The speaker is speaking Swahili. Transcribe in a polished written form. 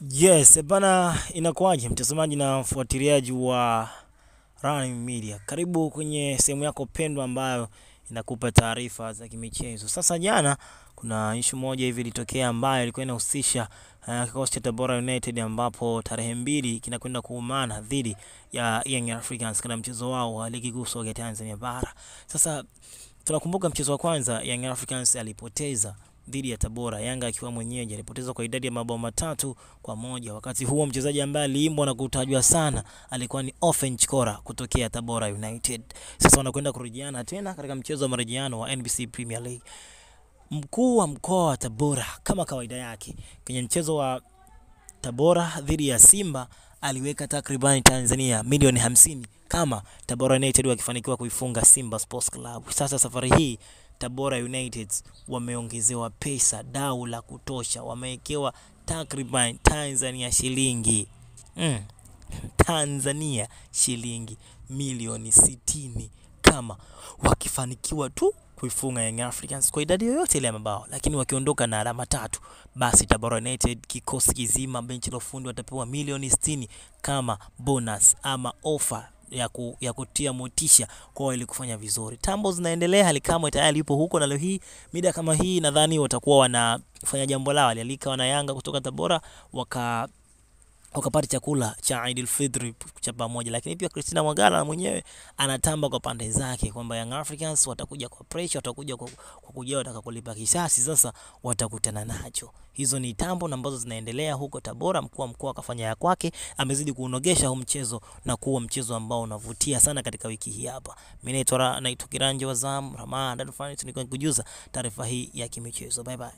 Yes, bana, inakuwaje mtazamaji na mfuatiliaji wa Ryan Media? Karibu kwenye sehemu yako pendwa ambayo inakupa taarifa za kimichezo. Sasa jana kuna issue moja hivi ilitokea ambayo ilikuwa inahusisha kikosi cha Tabora United ambapo tarehe 2 kinakwenda kuumana dhidi ya Young Africans katika mchezo wao wa ligi kuu soka Tanzania bara. Sasa tunakumbuka mchezo wa kwanza Young Africans alipoteza dhidi ya Tabora, Yanga akiwa mwenyeji alipoteza kwa idadi ya mabao 3-1. Wakati huo mchezaji ambaye aliimbwa na kutajwa sana alikuwa ni Ofen Chikora kutokea Tabora United. Sasa wanakwenda kurejeana tena katika mchezo wa marejeano wa NBC Premier League. Mkuu wa mkoa wa Tabora kama kawaida yake kwenye mchezo wa Tabora dhidi ya Simba aliweka takribani Tanzania milioni 50 kama Tabora United wakifanikiwa kuifunga Simba Sports Club. Sasa safari hii Tabora United wameongezewa pesa dau la kutosha, wamewekewa takriban Tanzania shilingi Tanzania shilingi milioni 60 kama wakifanikiwa tu kuifunga Young Africans kwa idadi yoyote ile ya mabao, lakini wakiondoka na alama 3, basi Tabora United kikosi kizima, benchi la ufundi watapewa milioni 60 kama bonus ama offer ya kutia motisha kwa ili kufanya vizuri. Tambo zinaendelea, Ally Kamwe tayari yupo huko, na leo hii mida kama hii nadhani watakuwa wanafanya jambo lao. Alialika wana Yanga kutoka Tabora wakapata chakula cha Eid al-Fitr cha pamoja, lakini pia Christina Mwagala mwenyewe anatamba kwa pande zake kwamba Young Africans watakuja kwa pressure, watakuja kwa kujia, wataka kulipa kisasi, sasa watakutana nacho. Hizo ni tambo na ambazo zinaendelea huko Tabora. Mkuu wa mkoa akafanya ya kwake, amezidi kuunogesha huu mchezo na kuwa mchezo ambao unavutia sana katika wiki hii hapa. Mimi naitwa Kiranja wa Zam Ramadan, nikujuza taarifa hii ya kimichezo. Bye bye.